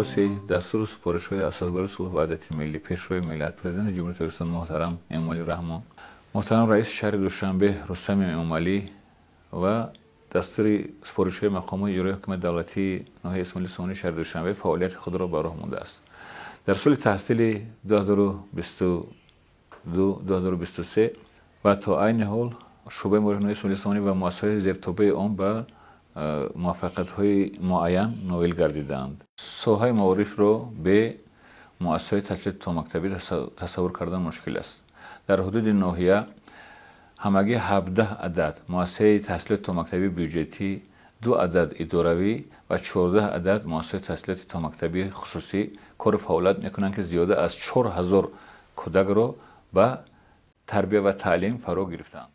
Асоси дастуру супоришҳои Асосгузори сулҳу ваҳдати миллӣ, Пешвои миллат, Президенти Ҷумҳурии Тоҷикистон муҳтарам Эмомалӣ Раҳмон, муҳтарам раиси шаҳри Душанбе Рустами Эмомалӣ ва дастури супоришҳои мақомоти иҷроии ҳукумати давлатии ноҳияи Исмоили Сомонии шаҳри Душанбе фаъолияти худро ба роҳ мондааст. Дар соли таҳсили 2022-2023 ва то айни ҳол шӯъбаи маорифи ноҳияи Исмоили Сомонӣ ва муассисаҳои зертобеи он ба муваффақиятҳои муайян ноил гардидаанд. Соҳаи маорифро бе муассисаҳои таҳсилоти томактабӣ тасаввур кардан мушкил аст. Дар ҳудуди ноҳия ҳамагӣ 17 адад муассисаи таҳсилоти томактабии бюҷетӣ, 2 адад идоравӣ ва 14 адад муассисаи таҳсилоти томактабии хусусӣ кору фаъолият мекунанд, ки зиёда аз 4000 кӯдакро ба тарбия ва таълим фаро гирифтаанд.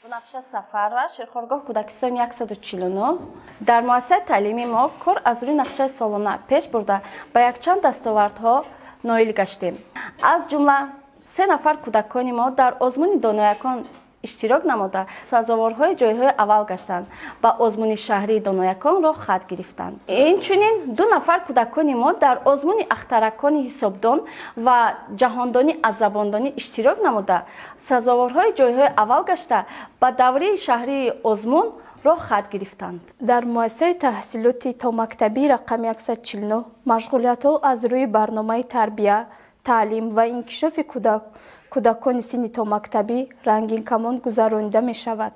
Гулафша Сафарова, Шерхоргоҳ, Кӯдакистони 149. Дар муассисаи таълимии мо кор аз рӯи нақшаи солона пеш бурда ба якчанд дастовардҳо ноил гаштем. Аз ҷумла 3 нафар кӯдакони мо дар озмуни доноякон иштирок намуда сазоворҳои ҷойҳои аввал гаштанд ба озмуни шаҳрии донояконро хат гирифтанд. Инчунин 2 нафар кӯдакони мо дар озмуни ахтаракони ҳисобдон ва ҷаҳондонӣ аз забондонӣ иштирок намуда сазоворҳои ҷойҳои аввал гашта ба давраи шаҳрии озмун роҳ хат гирифтанд. Дар муассисаи таҳсилоти томактабӣ рақами 149 машғулиятҳо аз рӯи барномаи тарбия, таълим ва инкишофи кӯдакони синни томактабӣ рангинкамон гузаронида мешавад.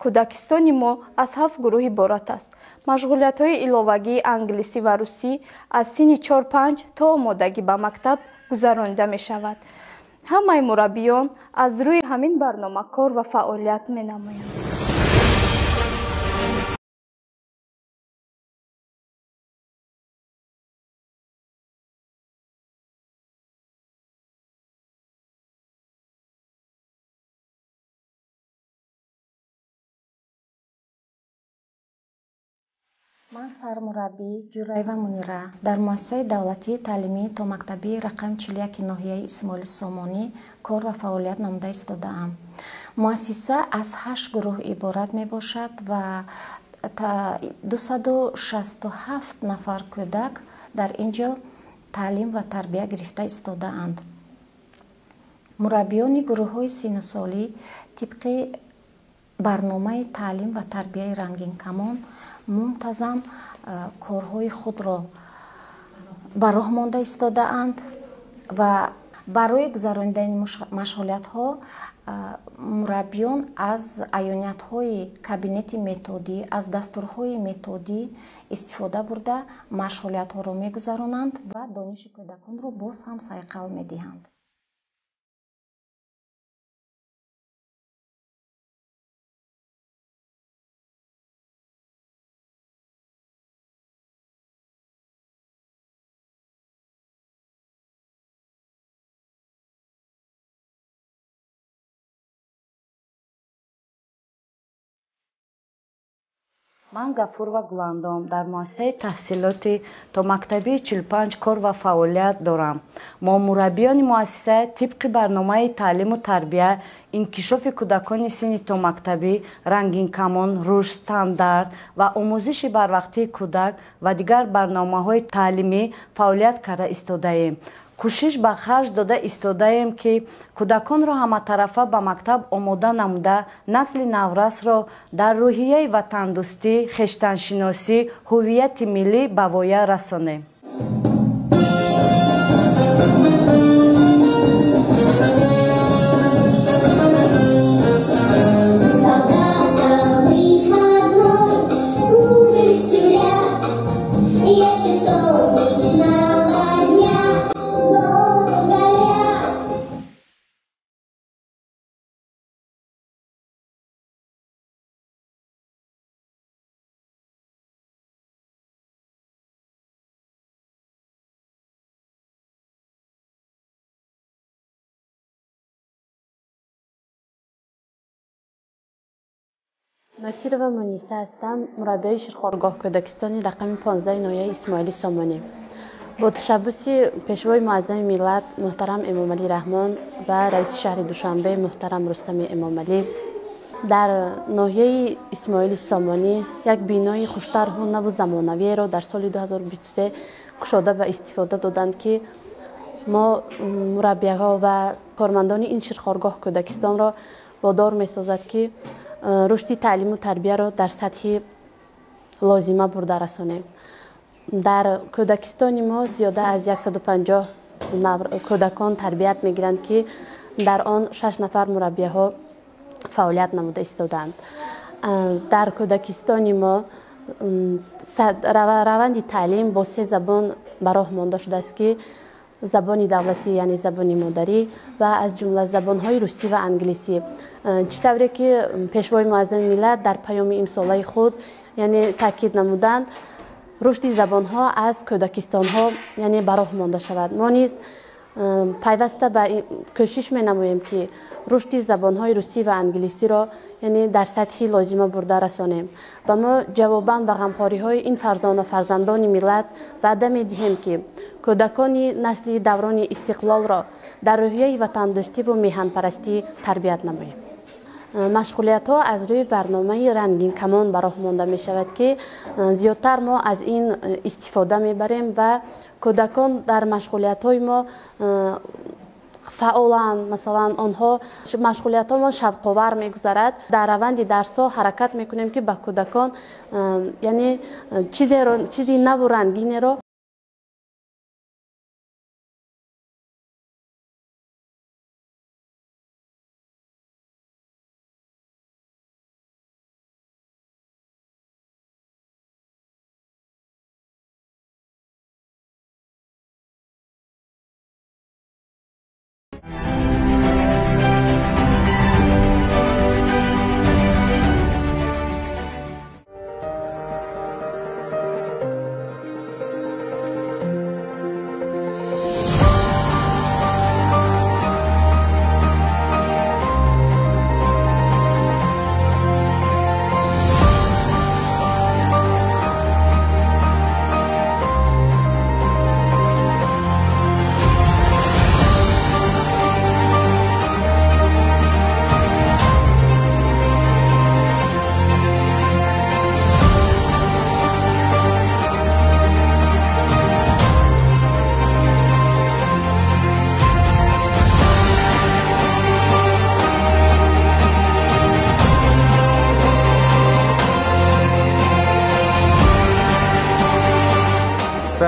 Кӯдакистони мо аз 7 гурӯҳ иборат аст. Машғулиятҳои иловагии англисӣ ва русӣ аз синни 4-5 то омодагӣ ба мактаб гузаронида мешавад. Ҳамаи мураббиён аз рӯи ҳамин барнома кор ва фаъолият менамоянд. Ман сармураббӣ Ҷураева Мунира дар муассисаи давлатии таълимии томактабии рақами 41 ноҳияи Исмоили Сомонӣ кор ва фаъолият намуда истодаам. Муассиса аз 8 гурӯҳ иборат мебошад ва 267 нафар кӯдак дар ин ҷо таълим ва тарбия гирифта истодаанд. Мураббиёни гурӯҳҳои синнусолӣ тибқи барномаи таълим ва тарбияи рангинкамон мунтазам корҳои худро ба роҳ монда истодаанд ва Барои гузаронидани машғулиятҳо мураббиён аз аёниятҳои кабинети методӣ, аз дастурҳои методӣ истифода бурда машғулиятҳоро мегузаронанд ва дониши кӯдаконро боз ҳам сайқал медиҳанд. Ман Гафурова Гуландом дар муассисаи таҳсилоти томактабии 45 кор ва фаъолият дорам. Мо мураббиёни муассиса тибқи барномаи таълиму тарбия, инкишофи кӯдакони синни томактабӣ, рангинкамон, рушд, стандарт ва омӯзиши барвақтии кӯдак ва дигар барномаҳои таълимӣ фаъолият карда истодаем. Кӯшиш ба харҷ дода истодаем, ки кӯдаконро ҳаматарафа ба мактаб омода намуда, насли наврасро дар рӯҳияи ватандӯстӣ, хештаншиносӣ, ҳуввияти миллӣ ба воя расонем. Носирова Муниса ҳастам, мураббияи ширхоргоҳ кӯдакистони рақами 15 ноҳияи Исмоили Сомонӣ. Бо ташаббуси пешвои муаззами миллат муҳтарам Эмомалӣ Раҳмон ва раиси шаҳри Душанбе муҳтарам Рустами Эмомалӣ дар ноҳияи Исмоили Сомонӣ як бинои хуштарҳу наву замонавиеро дар соли 2023 кушода ба истифода доданд, ки мо мураббияҳо ва кормандони ин ширхоргоҳ кӯдакистонро водор месозад, ки рушди таълиму тарбияро дар сатҳи лозима бурда расонем. Дар кӯдакистони мо зиёда аз 150 кӯдакон тарбият мегиранд, ки дар он 6 нафар мураббияҳо фаъолият намуда истодаанд. Дар кӯдакистони мо раванди таълим бо се забон ба роҳ монда шудааст, ки забони давлатӣ, яъне забони модарӣ ва аз ҷумла забонҳои русӣ ва англисӣ. Чӣ тавре ки пешвои муаззами миллат дар паёми имсолаи худ яъне таъкид намуданд, рушди забонҳо аз кӯдакистонҳо яъне ба роҳ монда шавад. Мо низ пайваста ба кӯшиш менамоем, ки рушди забонҳои русӣ ва англисиро яъне дар сатҳи лозима бурда расонем ва мо ҷавобан ба ғамхориҳои ин фарзона фарзандони миллат ваъда медиҳем, ки кӯдакони насли даврони истиқлолро дар рӯҳияи ватандӯстиву меҳанпарастӣ тарбият намоем. Машғулиятҳо аз рӯи барномаи рангинкамон ба роҳ монда мешавад, ки зиёдтар мо аз ин истифода мебарем ва кӯдакон дар машғулиятҳои мо фаъоланд. Масалан, онҳо машғулиятҳомон шавқовар мегузарад. Дар раванди дарсҳо ҳаракат мекунем, ки ба кӯдакон яъне чизи наву рангинеро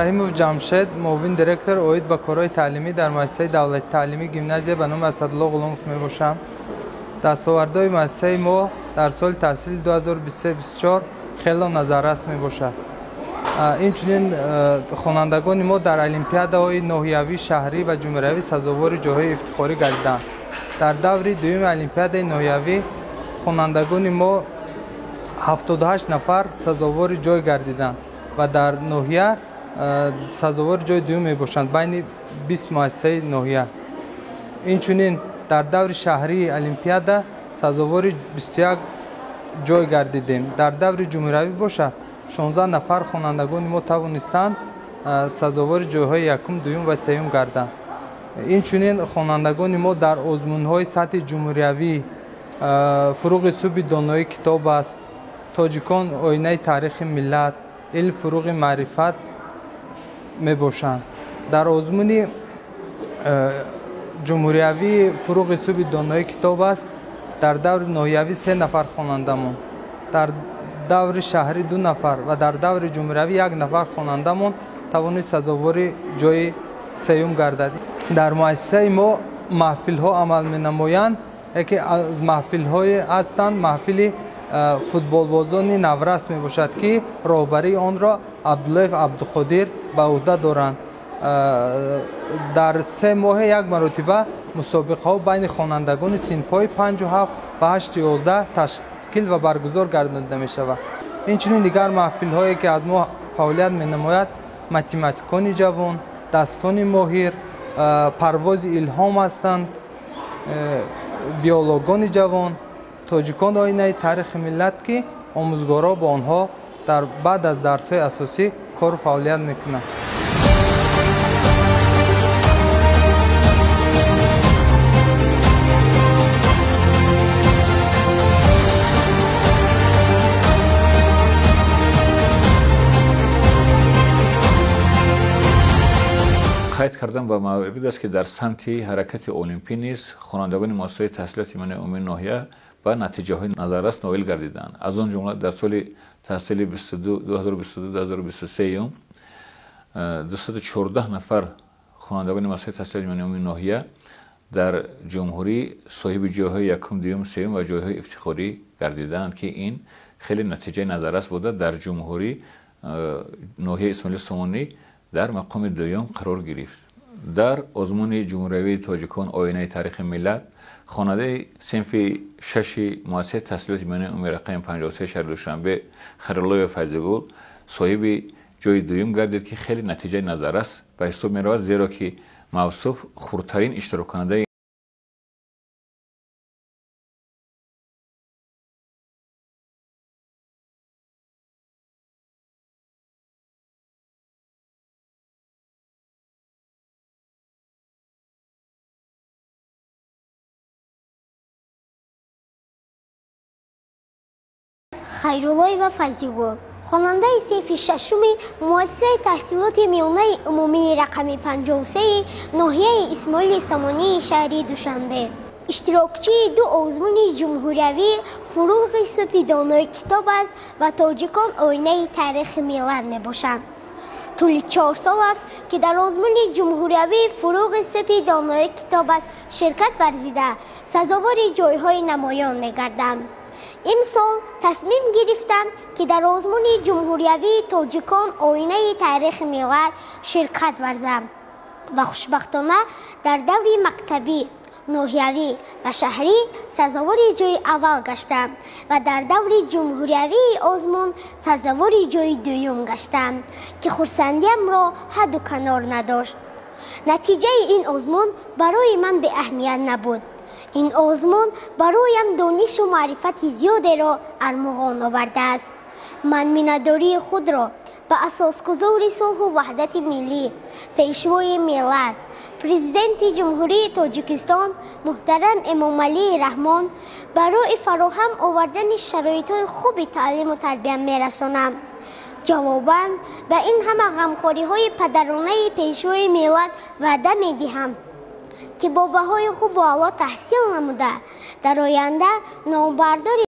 Раҳимов Ҷамшед, муовин директор оид ба корҳои таълимӣ дар муассисаи давлати таълимии гимназия ба номи Асадулло Ғуломов мебошам. Дастовардҳои муассисаи мо дар соли таҳсили 2023-24 хело назаррас мебошад. Инчунин хонандагони мо дар олимпиадаҳои ноҳиявӣ, шаҳрӣ ва ҷумҳуриявӣ сазовори ҷойҳои ифтихорӣ гардиданд. Дар даври дуюми олимпиадаи ноҳиявӣ хонандагони мо 78 нафар сазовори ҷой гардиданд ва дар ноҳия сазовори ҷои дуюм мебошанд байни 20 муассисаи ноҳия. Инчунин дар даври шаҳрии олимпиада сазовори 21 ҷой гардидем. Дар даври ҷумҳуриявӣ бошад 16 нафар хонандагони мо тавонистанд сазовори ҷойҳои якум, дуюм ва сеюм гарданд. Инчунин хонандагони мо дар озмунҳои сатҳи ҷумҳуриявӣ фуруғи субҳи донои китоб аст, тоҷикон оинаи таърихи миллат, илм фуруғи маърифат мебошанд. Дар озмуни ҷумҳуриявии фуруғи субҳи донои китоб аст дар даври ноҳиявӣ 3 нафар хонандамон, дар даври шаҳрӣ 2 нафар ва дар даври ҷумҳуриявӣ 1 нафар хонандамон тавонист сазовори ҷои сеюм гардад. Дар муассисаи мо маҳфилҳо амал менамоянд. Яке аз маҳфилҳое ҳастанд маҳфили футболбозони наврас мебошад, ки роҳбарии онро Абдуллоев Абдуқодир ба ӯҳда доранд. Дар 3 моҳе як маротиба мусобиқаҳо байни хонандагони синфҳои 5, 7 ва 8, 11 ташкил ва баргузор гардонида мешавад. Инчунин дигар маҳфилҳое ки аз мо фаъолият менамояд математикони ҷавон, дастони моҳир, парвози илҳом ҳастанд, биологони ҷавон, тоҷикон оинаи таърихи миллат, ки омӯзгорон бо онҳо дар баъд аз дарсҳои асосӣ кору фаъолият мекунанд. Қайд кардан ба маврид аст, ки дар самти ҳаракати олимпӣ низ хонандагони муассисаи таҳсилоти миёнаи умумии ноҳия ба натиҷаҳои назаррас ноил гардиданд. Аз он ҷумла дар соли таҳсили 2022-2023 214 нафар хонандагони муассисаи таҳсилоти миёнаи умумии ноҳия дар ҷумҳурӣ соҳиби ҷойҳои якум, дуюм, сеюм ва ҷойҳои ифтихорӣ гардиданд, ки ин хеле натиҷаи назаррас буда дар ҷумҳурӣ ноҳияи Исмоили Сомонӣ дар мақоми дуюм қарор гирифт. Дар озмуни ҷумҳуриявии тоҷикон оинаи таърихи миллат хонандаи синфи 6 муассисаи таҳсилоти миёнаи умумии рақами 53 шаҳри Душанбе Хайруллоева Файзигул соҳиби ҷои дуюм гардид, ки хеле натиҷаи назаррас ба ҳисоб меравад, зеро ки мавсуф хурдтарин иштироккунандаи Хайруллоева Файзигул, хонандаи синфи шашуми муассисаи таҳсилоти миёнаи умумии рақами 53 ноҳияи Исмоили Сомонии шаҳри Душанбе, иштирокчии ду озмуни ҷумҳуриявӣ фуруғи субҳи донои китоб аст ва тоҷикон оинаи таърихи миллат мебошанд. Тӯли 4 сол аст, ки дар озмуни ҷумҳуриявии фуруғи субҳи донои китоб аст ширкат варзида, сазовори ҷойҳои намоён мегардам. Имсол тасмим гирифтам, ки дар озмуни ҷумҳуриявии тоҷикон оинаи таърихи миллат ширкат варзам ва хушбахтона дар даври мактабӣ, ноҳиявӣ ва шаҳрӣ сазовори ҷои аввал гаштам ва дар даври ҷумҳуриявии озмун сазовори ҷои дуюм гаштам, ки хурсандиамро ҳадду канор надошт. Натиҷаи ин озмун барои ман беаҳамият набуд. Ин озмун бароям донишу маърифати зиёдеро армуғон овардааст. Ман миннатдории худро ба асосгузори сулҳу ваҳдати миллӣ, пешвои миллат, президенти Ҷумҳурии Тоҷикистон муҳтарам Эмомалӣ Раҳмон барои фароҳам овардани шароитҳои хуби таълиму тарбия мерасонам. Ҷавобан ба ин ҳама ғамхориҳои падаронаи пешвои миллат ваъда медиҳам, ки бо баҳои хубу аъло таҳсил намуда, дар оянда номбардори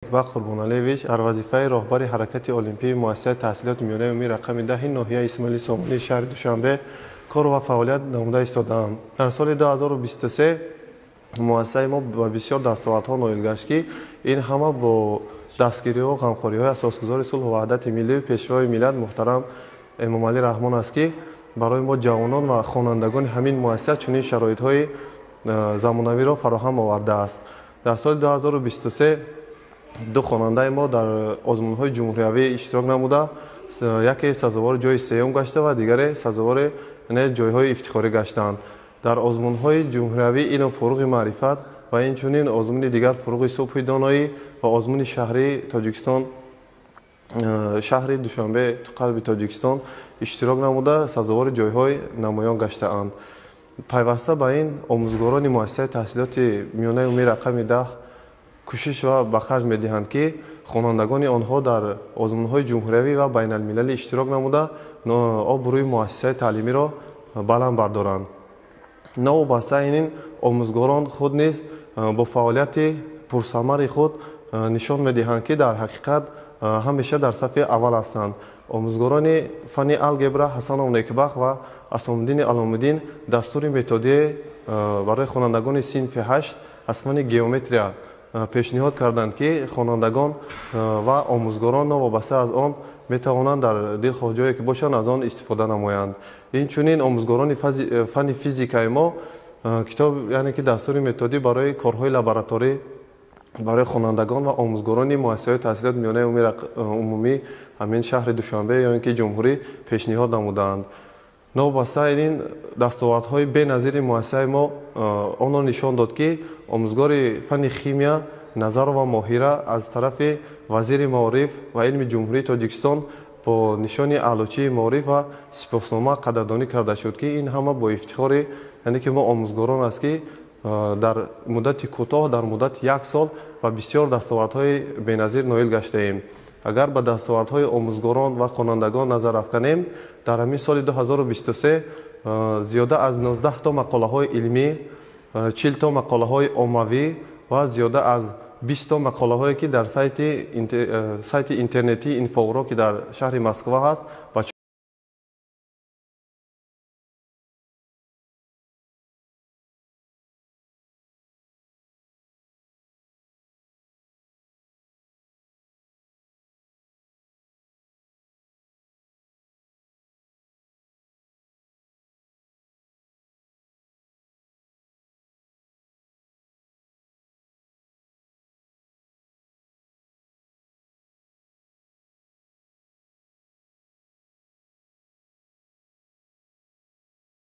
Некбахт Қурбоналиевич дар вазифаи роҳбари ҳаракати олимпии муассисаи таҳсилоти миёнаи умумии рақами 10 ноҳияи Исмоили Сомонии шаҳри Душанбе кор ва фаъолият намуда истодаам. Дар соли 2023 муассисаи мо ба бисёр дастовардҳо ноил гашт, ки ин ҳама бо дастгириҳо, ғамхориҳои асосгузори сулҳу ваҳдати миллӣ, пешвои миллат муҳтарам Эмомалӣ Раҳмон аст, ки барои мо ҷавонон ва хонандагони ҳамин муассиса чунин шароитҳои замонавиро фароҳам овардааст. Дар соли 2023 ду хонандаи мо дар озмунҳои ҷумҳуриявӣ иштирок намуда, яке сазовори ҷои сеюм гашта ва дигаре сазовори ҷойҳои ифтихорӣ гаштанд. Дар озмунҳои ҷумҳуриявӣ илм фуруғи маърифат ва инчунин озмуни дигар фуруғи субҳи доноӣ ва озмуни шаҳрии Тоҷикистон, шаҳри Душанбе қалби Тоҷикистон иштирок намуда, сазовори ҷойҳои намоён гаштаанд. Пайваста ба ин омӯзгорони муассисаи таҳсилоти миёнаи умумии рақами 10 кӯшиш ва ба харҷ медиҳанд, ки хонандагони онҳо дар озмунҳои ҷумҳуриявӣ ва байналмилалӣ иштирок намуда, обрӯи муассисаи таълимиро баланд бардоранд. Новобаста ин омӯзгорон худ низ бо фаъолияти пурсамари худ нишон медиҳанд, ки дар ҳақиқат ҳамеша дар сафи аввал ҳастанд. Омӯзгорони фанни алгебра Ҳасанов Некбахт ва Асомиддини Аломиддин дастури методие барои хонандагони синфи 8 аз фанни геометрия пешниҳод карданд, ки хонандагон ва омӯзгорон новобаста аз он метавонанд дар дилхоҳ ҷое ки бошанд аз он истифода намоянд. Инчунин омӯзгорони фанни физикаи мо китоб, яъне ки дастури методӣ барои корҳои лабораторӣ барои хонандагон ва омӯзгорони муассисаҳои таҳсилоти миёнаи умумӣ ҳамин шаҳри Душанбе ё ин ки ҷумҳурӣ пешниҳод намудаанд. Новобаста ин дастовардҳои беназири муассисаи мо онро нишон дод, ки омӯзгори фанни химия Назарова Моҳира аз тарафи вазири маориф ва илми Ҷумҳурии Тоҷикистон бо нишони аълочии маориф ва сипоснома қадрдонӣ карда шуд, ки ин ҳама бо ифтихори, яъне ки мо омӯзгорон аст, ки дар муддати кӯтоҳ, дар муддати як сол ба бисёр дастовардҳои беназир ноил гаштаем. Агар ба дастовардҳои омӯзгорон ва хонандагон назар афканем, дар ҳамин соли 2023 зиёда аз 19 то мақолаҳои илмӣ, 40 то мақолаҳои оммавӣ ва зиёда аз 20 то мақолаҳое ки дар сайти интернетии Инфоуро, ки дар шаҳри Москва ҳаст, ба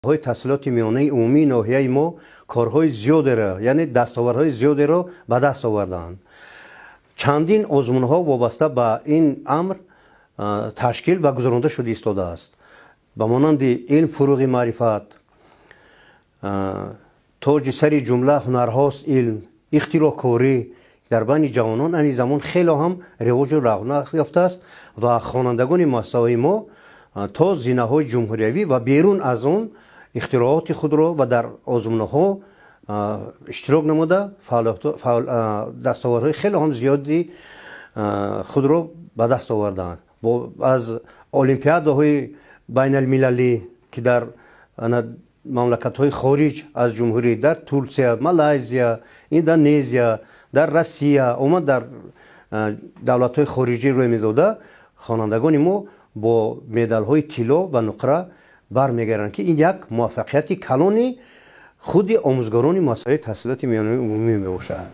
ҳои таҳсилоти миёнаи умумии ноҳияи мо корҳои зиёдеро, яъне дастовардҳои зиёдеро ба даст овардаанд. Чандин озмунҳо вобаста ба ин амр ташкил ва гузаронда шуда истодааст, ба монанди илм фуруғи маърифат, тоҷи сари ҷумла ҳунарҳост илм, ихтироъкорӣ дар байни ҷавонон айни замон хело ҳам ривоҷу равнақ ёфтааст ва хонандагони муассисаҳои мо то зинаҳои ҷумҳуриявӣ ва берун аз он ихтирооти худро ва дар озмунҳо иштирок намуда дастовардҳои хеле ҳам зиёди худро ба даст овардаанд. Аз олимпиадаҳои байналмилалӣ, ки дар мамлакатҳои хориҷ аз ҷумҳурӣ, дар Турсия, Малайзия, Индонезия, дар Россия, умуман дар давлатҳои хориҷӣ рӯй медода, хонандагони мо бо медалҳои тилло ва нуқра бармегарданд, ки ин як муваффақияти калони худи омӯзгорони муассисаи таҳсилоти миёнаи умумӣ мебошад.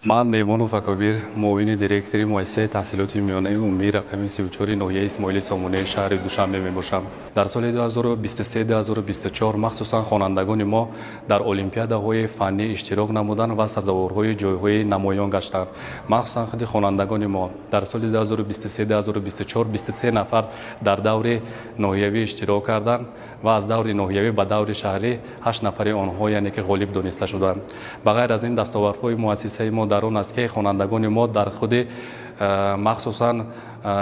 Ман Меҳмонов Акобир, муовини директори муассисаи таҳсилоти миёнаи умумии рақами 34 ноҳияи Исмоили Сомонии шаҳри Душанбе мебошам. Дар соли 2023-2024 махсусан хонандагони мо дар олимпиадаҳои фаннӣ иштирок намуданд ва сазоворҳои ҷойҳои намоён гаштанд. Махсусан худи хонандагони мо дар соли 2023-2024 23 нафар дар даври ноҳиявӣ иштирок карданд ва аз даври ноҳиявӣ ба даври шаҳрӣ 8 нафари онҳо яъне ки ғолиб дониста шуданд. Ба ғайр аз ин дастовардҳои муассисаи мо дар он аст ки хонандагони мо дар худи махсусан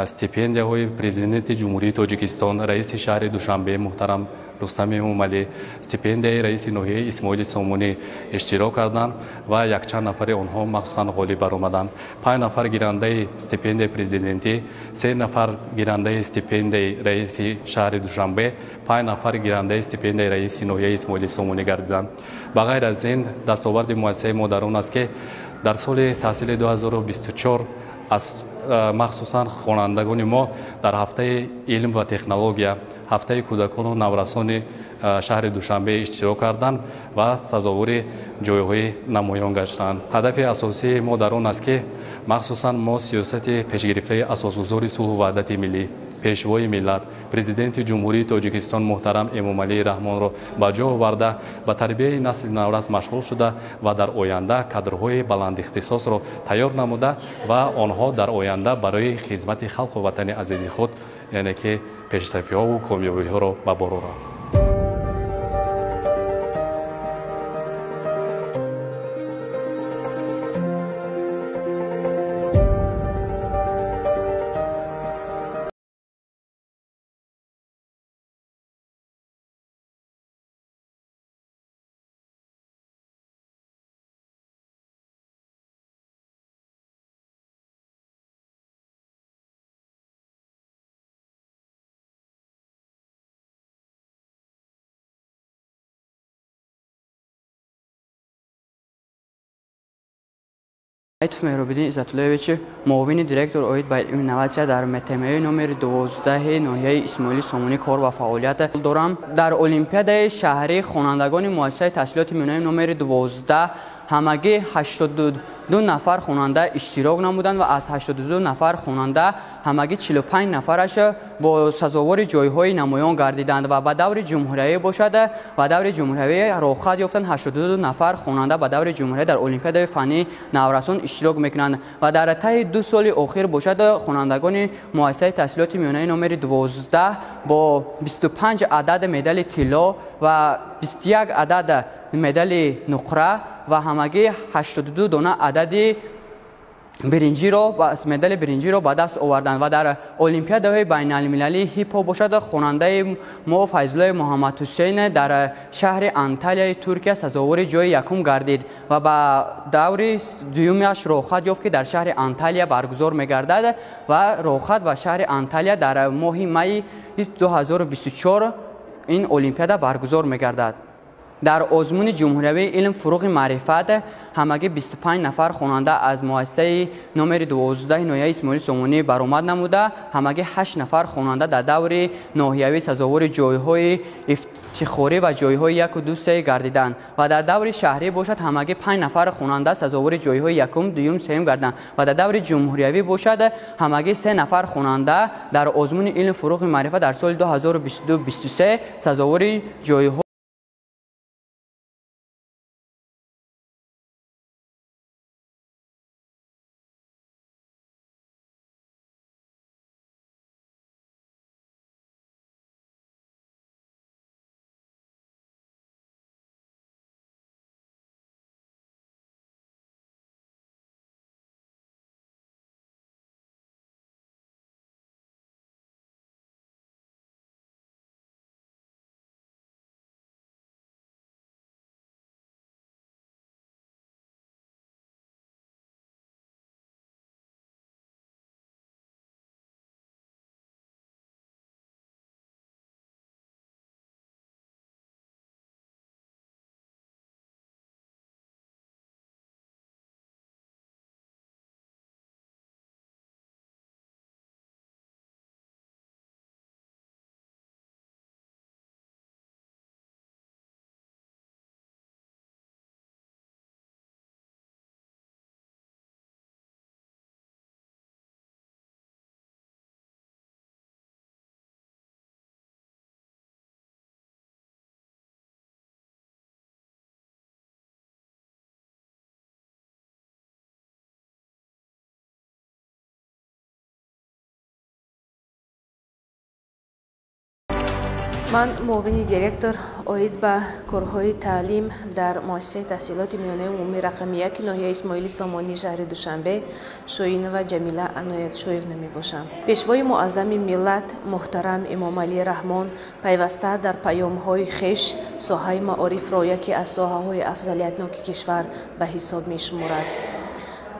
стипендияҳои президенти Ҷумҳурии Тоҷикистон, раиси шаҳри Душанбе муҳтарам Рустам Эмомалӣ, стипендияи раиси ноҳияи Исмоили Сомонӣ иштирок карданд ва якчанд нафари онҳо махсусан ғолиб баромаданд. 5 нафар гирандаи стипендияи президентӣ, 3 нафар гирандаи стипендияи раиси шаҳри Душанбе, 5 нафар гирандаи стипендияи раиси ноҳияи Исмоили Сомонӣ гардиданд. Ба ғайр аз ин дастоварди муассисаи мо дар он аст ки дар соли таҳсили 2024 аз махсусан хонандагони мо дар ҳафтаи илм ва технология, ҳафтаи кӯдакону наврасони шаҳри Душанбе иштирок карданд ва сазовори ҷойҳои намоён гаштанд. Ҳадафи асосии мо дар он аст ки махсусан мо сиёсати пешгирифтаи асосгузори сулҳу ваҳдати миллӣ, пешвои миллат, президенти Ҷумҳурии Тоҷикистон муҳтарам Эмомалӣ Раҳмонро ба ҷо оварда, ба тарбияи насли наврас машғул шуда ва дар оянда кадрҳои баландихтисосро тайёр намуда ва онҳо дар оянда барои хизмати халқу ватани азизи худ, яъне ки пешсафиҳову комёбиҳоро ба бор оранд. Айтов Меҳробиддин Иззатуллоевич, муовини директор оид ба инноватсия дар МТМ номери 12 ноҳияи Исмоили Сомонӣ кор ва фаъолият дорам. Дар олимпиадаи шаҳрӣ хонандагони муассисаи таҳсилоти миёнаи номери 12 ҳамагӣ 82 нафар хонанда иштирок намуданд ва аз 82 нафар хонанда ҳамагӣ 45 нафараш бо сазовори ҷойҳои намоён гардиданд ва ба даври ҷумҳуриявӣ бошад, ба даври ҷумҳуриявӣ роҳхат ёфтанд 82 нафар хонанда ба даври ҷумҳуриявӣ дар олимпиадаи фаннии наврасон иштирок мекунанд ва дар таҳи 2 соли охир бошад хонандагони муассисаи таҳсилоти миёнаи номери 12 бо 25 адад медали тилло ва 21 адад медали нуқра ва ҳамагӣ 82 дона адади биринҷиро медали биринҷиро ба даст оварданд ва дар олимпиадаҳои байналмилалии ҳип-ҳоп бошад хонандаи мо Файзуллои Муҳаммадҳусейн дар шаҳри Анталияи Туркия сазовори ҷои якум гардид ва ба даври дуюмаш роҳхат ёфт ки дар шаҳри Анталия баргузор мегардад ва роҳхат ба шаҳри Анталия дар моҳи майи 2024 ин олимпиада баргузор мегардад. Дар озмуни ҷумҳуриявии илм фуруғи маърифат ҳамагӣ 25 нафар хонанда аз муассисаи номери 12 ноҳияи Исмоили Сомонӣ баромад намуда, ҳамагӣ 8 нафар хонанда дар даври ноҳиявӣ сазовори ҷойҳои ифтихорӣ ва ҷойҳои 1, 2, 3 гардиданд ва дар даври шаҳрӣ бошад ҳамагӣ 5 нафар хонанда сазовори ҷойҳои 1, 2, 3 гардиданд ва дар даври ҷумҳуриявӣ бошад ҳамагӣ 3 нафар хонанда дар озмуни илм фуруғи маърифат дар соли 2022-23 сазовори ҷойҳо Ман муовини директор оид ба корҳои таълим дар муассисаи таҳсилоти миёнаи умумӣ рақами 1 ноҳияи Исмоили Сомонии шаҳри Душанбе Шоинова Ҷамила Аноятшоевна мебошам. Пешвои муаззами миллат муҳтарам Эмомалӣ Раҳмон пайваста дар паёмҳои хеш соҳаи маорифро яке аз соҳаҳои афзалиятноки кишвар ба ҳисоб мешуморад.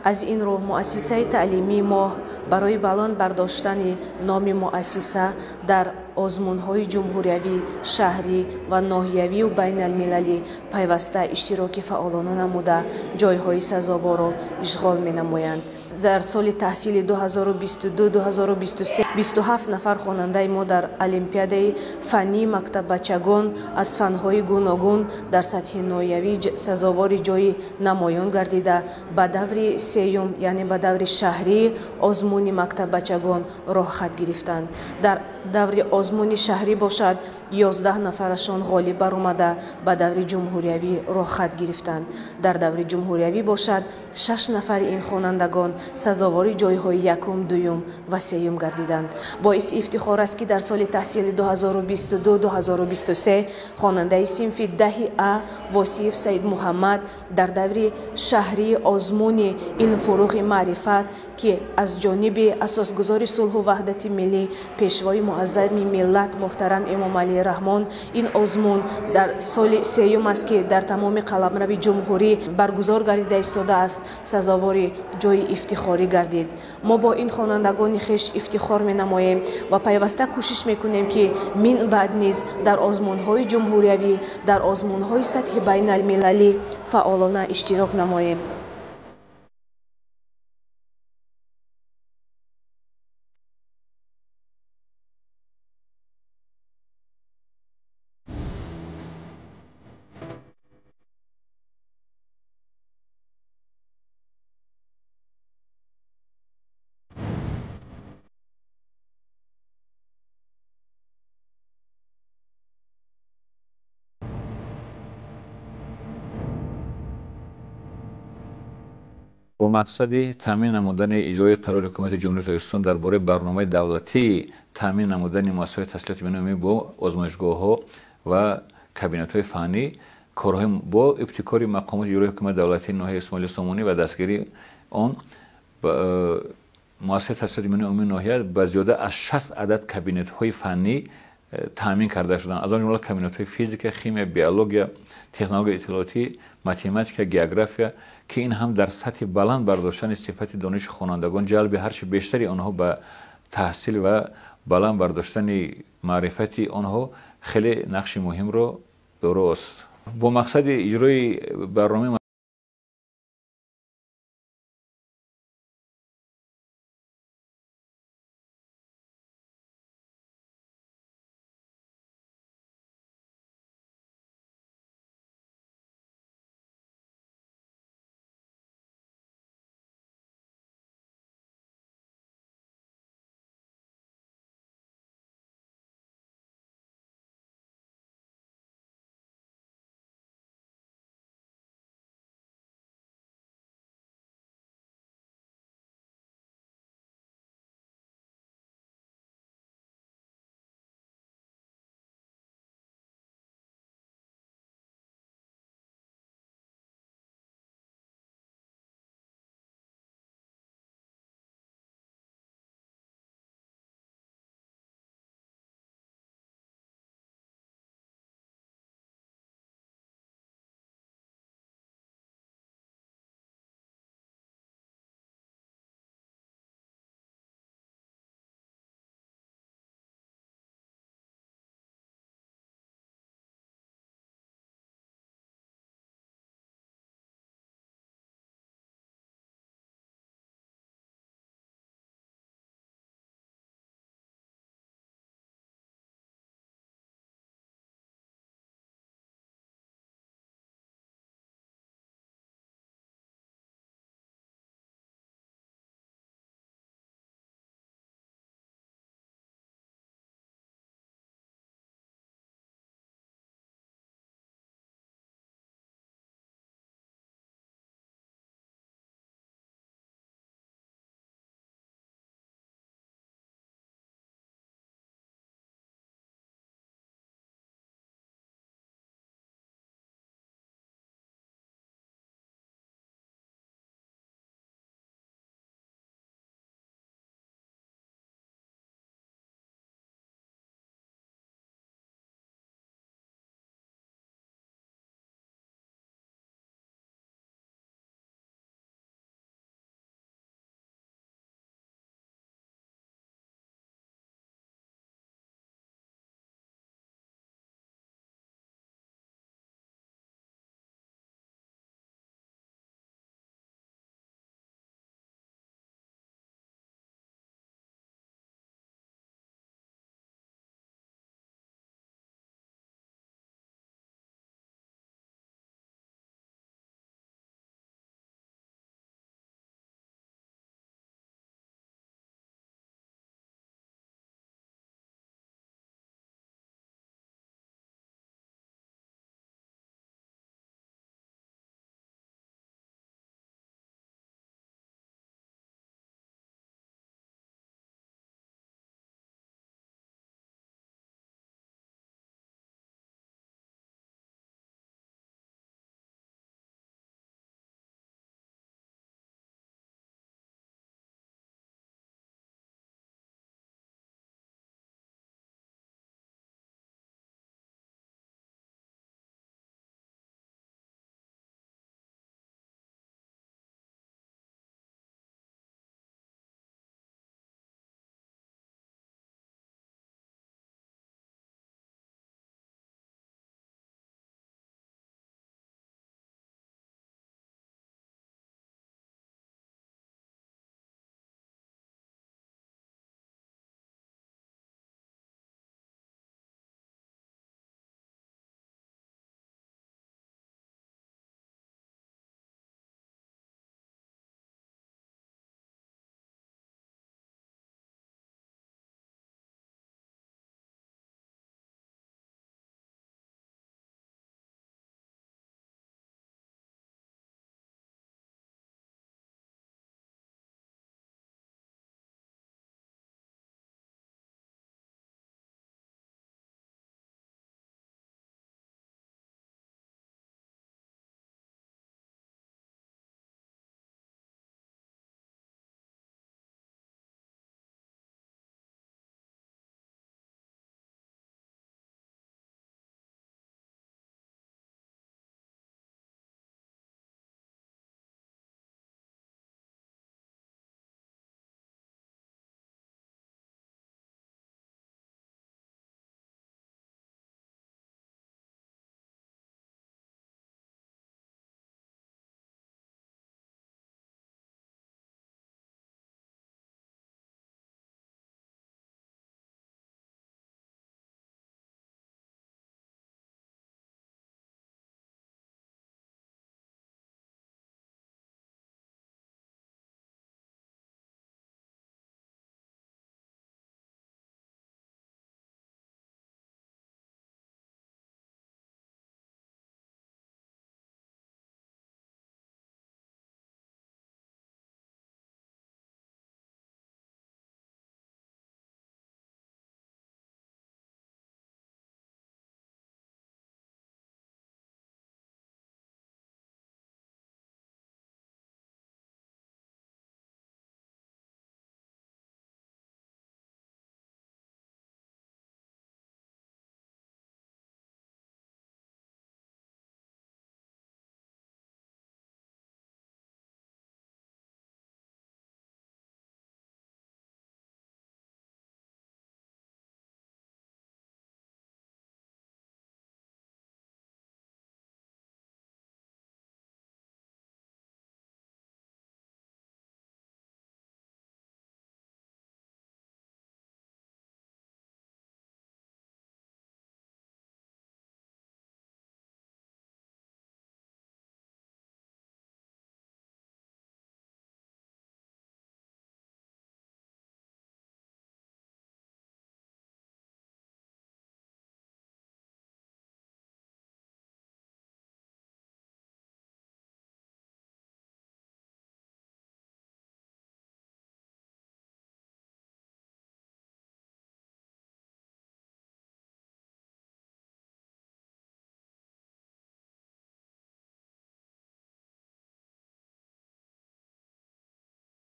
Аз ин рӯ муассисаи таълимии мо барои баланд бардоштани номи муассиса дар озмунҳои ҷумҳуриявӣ, шаҳрӣ ва ноҳиявию байналмилалӣ пайваста иштироки фаъолона намуда, ҷойҳои сазоворро ишғол менамоянд. Дар соли таҳсили 2022-2023 27 нафар хонандаи мо дар олимпиадаи фаннии мактаббачагон аз фанҳои гуногун дар сатҳи ноҳиявӣ сазовори ҷойи намоён гардида, ба даври сеюм, яъне ба даври шаҳрии озмуни мактаббачагон роҳхат гирифтанд. Дар даври озмуни шаҳрӣ бошад, 11 нафарашон ғолиб баромада, ба даври ҷумҳуриявӣ роҳхат гирифтанд. Дар даври ҷумҳуриявӣ бошад, 6 нафари ин хонандагон сазовори ҷойҳои якум, дуюм ва сеюм гардиданд. Боиси ифтихор аст, ки дар соли таҳсили 2022-2023 хонандаи синфи 10 А Восиев Саид Муҳаммад дар даври шаҳрии озмуни илмфуруғи маърифат, ки аз ҷониби асосгузори сулҳу ваҳдати миллӣ, пешвои муаззами миллат муҳтарам Эмомалӣ Раҳмон, ин озмун дар соли сеюм аст, ки дар тамоми қаламрави ҷумҳурӣ баргузор гардида истодааст, сазовори ҷойи ифтихорӣ гардид. Мо бо ин хонандагони хеш ифтихор менамоем ва пайваста кӯшиш мекунем, ки мин баъд низ дар озмунҳои ҷумҳуриявӣ, дар озмунҳои сатҳи байналмилалӣ фаъолона иштирок намоем. Бо мақсади таъмин намудани иҷрои қарори Ҳукумати Ҷумҳурии Тоҷикистон дар бораи барномаи давлатии таъмин намудани муассисаҳои таҳсилоти миёнаи умумӣ бо озмоишгоҳҳо ва кабинетҳои фаннӣ, корҳои бо ибтикори мақомоти иҷроии ҳукумати давлатии ноҳияи Исмоили Сомонӣ ва дастгирии он муассисаи таҳсилоти миёнаи умумии ноҳия ба зиёда аз 60 адад кабинетҳои фаннӣ таъмин карда шуданд. Аз он ҷумла кабинетҳои физика, химия, биология, технологияи иттилоотӣ, математика, география, ки ин ҳам дар сатҳи баланд бардоштани сифати дониши хонандагон, ҷалби ҳарчи бештари онҳо ба таҳсил ва баланд бардоштани маърифати онҳо хеле нақши муҳимро дорост. Бо мақсади иҷрои барномаи